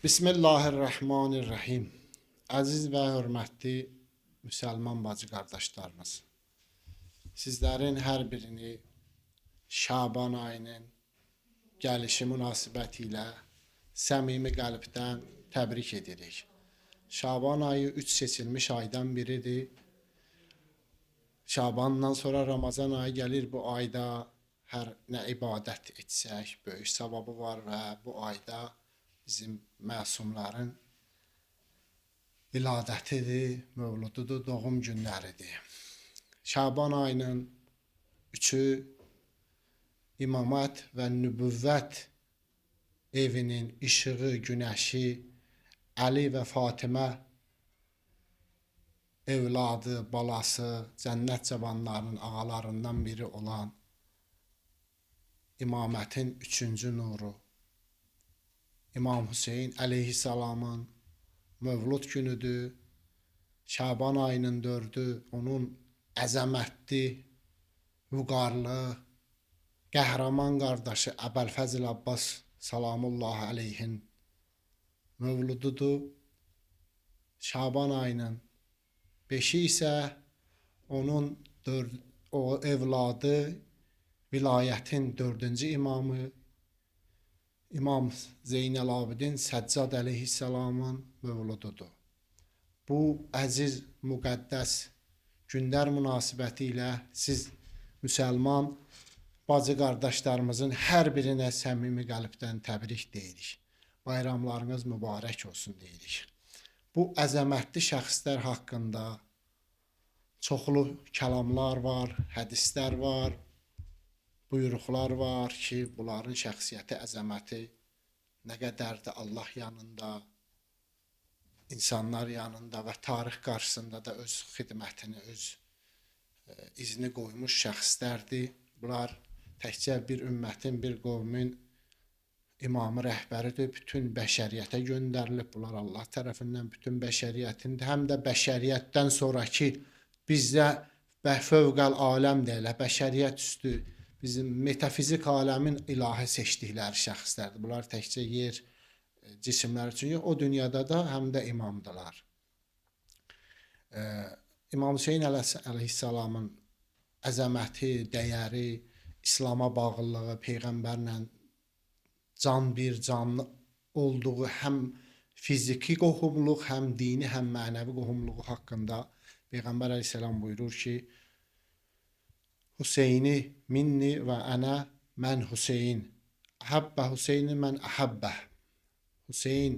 Bismillahirrahmanirrahim. Əziz və hörmətli müsəlman bacı qardaşlarımız, sizlərin hər birini Şaban ayının gəlişi münasibəti ilə səmimi qəlbdən təbrik edirik. Şaban ayı 3 seçilmiş aydan biridir. Şabandan sonra Ramazan ayı gəlir. Bu ayda hər nə ibadət etsək, böyük savabı var və bu ayda bizim məsumların viladətidir, mövlududur, doğum günləridir. Şaban ayının 3-ü imamət və nübüvvət evinin işığı, günəşi, Əli və Fatimə evladı, balası, cənnət cavanlarının ağalarından biri olan imamətin 3-cü nuru, İmam Hüseyin əleyhissalamın mövlud günüdür. Şaban ayının 4-ü onun əzəmətli, vüqarlı, qəhrəman qardaşı Əbəlfəzl Abbas salamullah əleyhin mövlududur. Şaban ayının 5-i isə onun o evladı, vilayətin 4-cü imamı İmam Zeynəl Abidin Səccad əleyhissalamın mövlududur. Bu əziz, müqəddəs günlər münasibəti ilə siz müsəlman bacı qardaşlarımızın hər birinə səmimi qəlbdən təbrik deyirik. Bayramlarınız mübarək olsun deyirik. Bu əzəmətli şəxslər haqqında çoxlu kəlamlar var, hədislər var, buyruqlar var ki, bunların şəxsiyyəti, əzəməti nə qədərdir Allah yanında, insanlar yanında və tarix qarşısında da öz xidmətini, öz izini qoymuş şəxslərdir. Bunlar təkcə bir ümmətin, bir qovmin imamı, rəhbəridir. Bütün bəşəriyyətə göndərilib. Bunlar Allah tərəfindən bütün bəşəriyyətin, həm də bəşəriyyətdən sonraki bizdə fövqəl aləm deyirlər, bəşəriyyət üstü, bizim metafizik aləmin ilahi seçdikləri şəxslərdir. Bunlar təkcə yer cisimlər üçün yox, o dünyada da həm də imamdılar. İmam Hüseyin əleyhissalamın əzəməti, dəyəri, İslama bağlılığı, Peyğəmbərlə can bir canlı olduğu həm fiziki qohumluq, həm dini, həm mənəvi qohumluğu haqqında Peyğəmbər əleyhissalam buyurur ki, Hüseyni minni və ənə mən Hüseyin. Əhəbbə Hüseyni mən əhəbbə. Hüseyin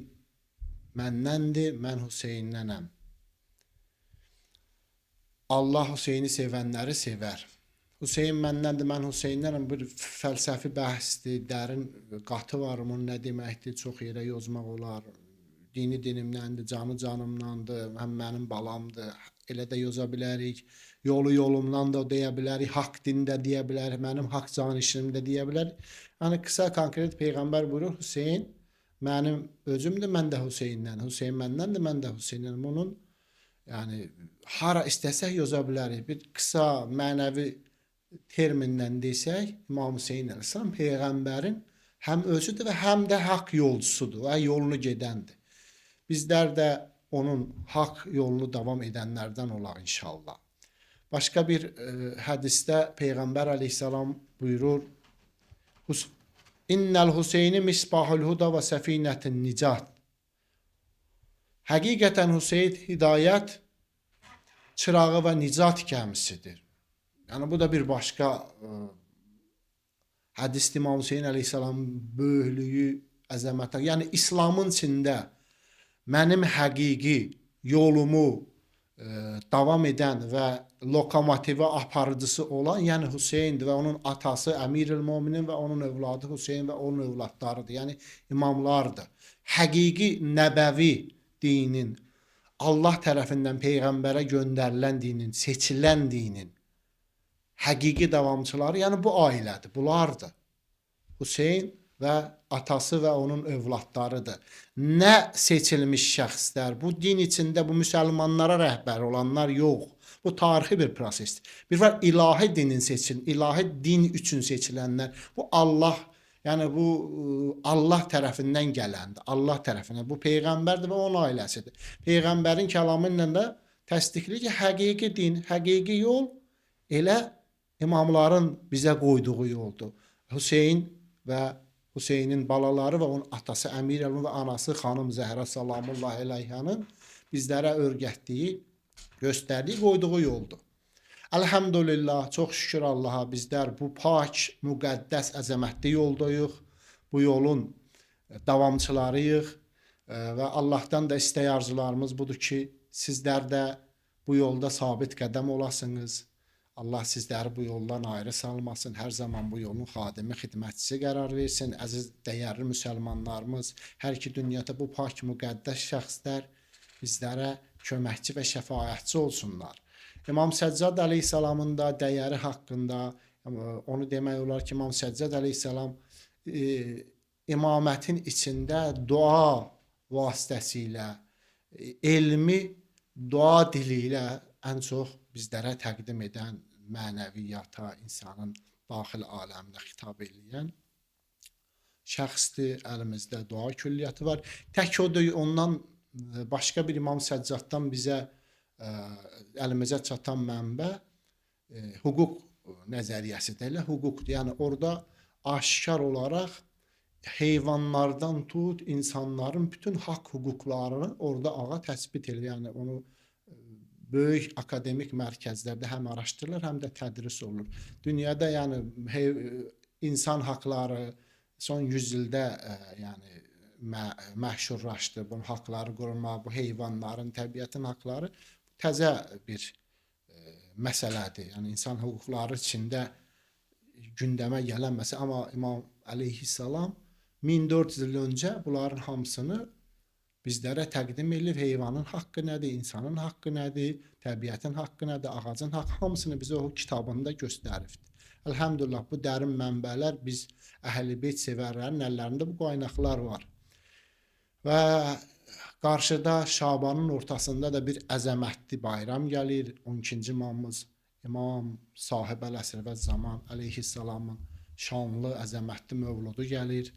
məndəndir, mən Hüseyindənəm. Allah Hüseyni sevənləri sevər. Hüseyin məndəndir, mən Hüseyindənəm. Bir fəlsəfi bəhsdir, dərin qatı var, onun nə deməkdir, çox yerə yozmaq olar. Dini dinimdəndir, canı canımdandır, həm mənim balamdır. Elə də yoza bilərik. Yolu yolumdan da deyə bilərik, haqq dində deyə bilərik, mənim haqq canişinim də deyə bilərik. Yəni qısa konkret Peyğəmbər buyurur, Hüseyin mənim özümdür, mən də Hüseyndən. Hüseyin məndəndir, mən də Hüseyndən. Bunun yəni hara istəsək yoza bilərik. Bir qısa mənəvi termindən desək, İmam Hüseyin əleyhissalam Peyğəmbərin həm özüdür və həm də haqq yolcusudur və yolunu gedəndir. Bizlər də onun haqq yolunu davam edənlərdən olaq inşallah. Başqa bir hədisdə Peyğəmbər əleyhissalam buyurur, İnnəl Hüseyni misbahul huda və səfinətin nicat. Həqiqətən Hüseyn hidayət çırağı və nicat gəmisidir. Yəni bu da bir başqa hədisdir. İmam Hüseyin əleyhissalamın böyüklüyü, əzəməti. Yəni İslamın içində mənim həqiqi yolumu davam edən və lokomotivi aparıcısı olan, yəni Hüseyndir və onun atası Əmirül Möminin və onun övladı Hüseyn və onun övladlarıdır, yəni imamlardır. Həqiqi nəbəvi dinin, Allah tərəfindən Peyğəmbərə göndərilən dinin, seçilən dinin həqiqi davamçıları, yəni bu ailədir, bunlardır. Hüseyn və atası və onun övladlarıdır. Nə seçilmiş şəxslər, bu din içində bu müsəlmanlara rəhbər olanlar yox. Bu tarixi bir prosesdir. Bir var ilahi dinin seçil, ilahi din üçün seçilənlər. Bu Allah, Yəni bu Allah tərəfindən gələndir. Allah tərəfindən. Bu peyğəmbərdir və onun ailəsidir. Peyğəmbərin kəlamı ilə də təsdiqləyir ki, həqiqi din, həqiqi yol elə imamların bizə qoyduğu yoldur. Hüseyn və Hüseynin balaları və onun atası Əmir Əl-Möminin və anası xanım Zəhra salamullah əleyhanın bizlərə öyrətdiyi, göstərdiyi, qoyduğu yoldur. Elhamdülillah, çox şükür Allaha bizlər bu pak, müqəddəs, əzəmətli yoldayıq. Bu yolun davamçılarıyıq və Allahdan da istək arzularımız budur ki, sizlər də bu yolda sabit qədəm olasınız. Allah sizləri bu yoldan ayrı salmasın. Hər zaman bu yolun xadimi, xidmətçisi qərar versin. Əziz, dəyərli müsəlmanlarımız, hər iki dünyada bu pak, müqəddəs şəxslər bizlərə köməkçi və şəfaətçi olsunlar. İmam Səccad əleyhissalamın da dəyəri haqqında onu demək olar ki, İmam Səccad əleyhissalam imamətin içində dua vasitəsilə, elmi dua dili ilə ən çox bizlərə təqdim edən mənəviyyata, insanın daxil aləminə xitab eləyən şəxsdir. Əlimizdə dua külliyyatı var. Tək odur, ondan başqa bir İmam Səccaddan bizə əlimizə çatan mənbə hüquq nəzəriyyəsidir. Elə hüquqdur. Yəni orada aşkar olaraq heyvanlardan tut, insanların bütün haqq hüquqlarını orada ağa təsbit edir. Yəni onu böyük akademik mərkəzlərdə həm araşdırılır, həm də tədris olunur. Dünyada yəni insan haqları son 100 ildə yəni məşhurlaşdı. Bunun haqları qorunma, bu heyvanların, təbiətin haqları təzə bir məsələdir. Yəni insan hüquqları içində gündəmə gələn məsələ. Amma İmam əleyhissalam 1400 il öncə bunların hamısını bizlərə təqdim edib. Heyvanın haqqı nədir, insanın haqqı nədir, təbiətin haqqı nədir, ağacın haqqı, hamısını bizə o kitabında göstəribdir. Elhamdülillah bu dərin mənbələr biz əhl-i beyt sevərlərin əllərində bu qaynaqlar var. Və qarşıda Şabanın ortasında da bir əzəmətli bayram gəlir. 12-ci imamımız İmam Sahib əl-Əsr və Zaman əleyhissalamın şanlı, əzəmətli mövludu gəlir.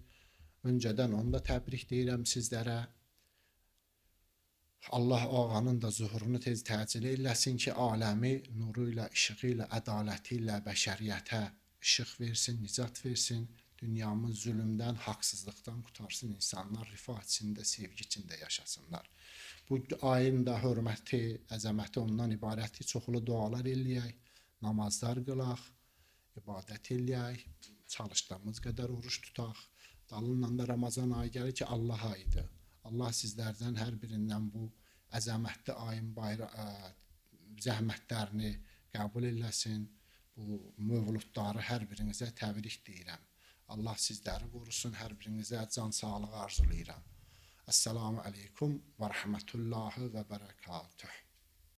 Öncədən onu da təbrik deyirəm sizlərə. Allah o ağanın da zuhurunu tez təcil eləsin ki, aləmi nuru ilə, işığı ilə, ədaləti ilə bəşəriyyətə işıq versin, nicat versin. Dünyamız zülmdən, haqsızlıqdan qutarsın, insanlar rifah içində, sevgi içində yaşasınlar. Bu ayın da hörməti, əzəməti ondan ibarətdir. Çoxlu dualar eləyək, namazlar qılaq, ibadət eləyək, çalışdığımız qədər oruç tutaq. Dalınla da Ramazan ayı gəlir ki, Allah ayıdır. Allah sizlərdən hər birindən bu əzəmətli ayın zəhmətlərini qəbul eləsin. Bu mövludları hər birinizə təbrik deyirəm. Allah sizləri qorusun, hər birinizə can sağlığı arzulayıram. Əssalamu aleykum və rəhmətullahi və bərəkatuh.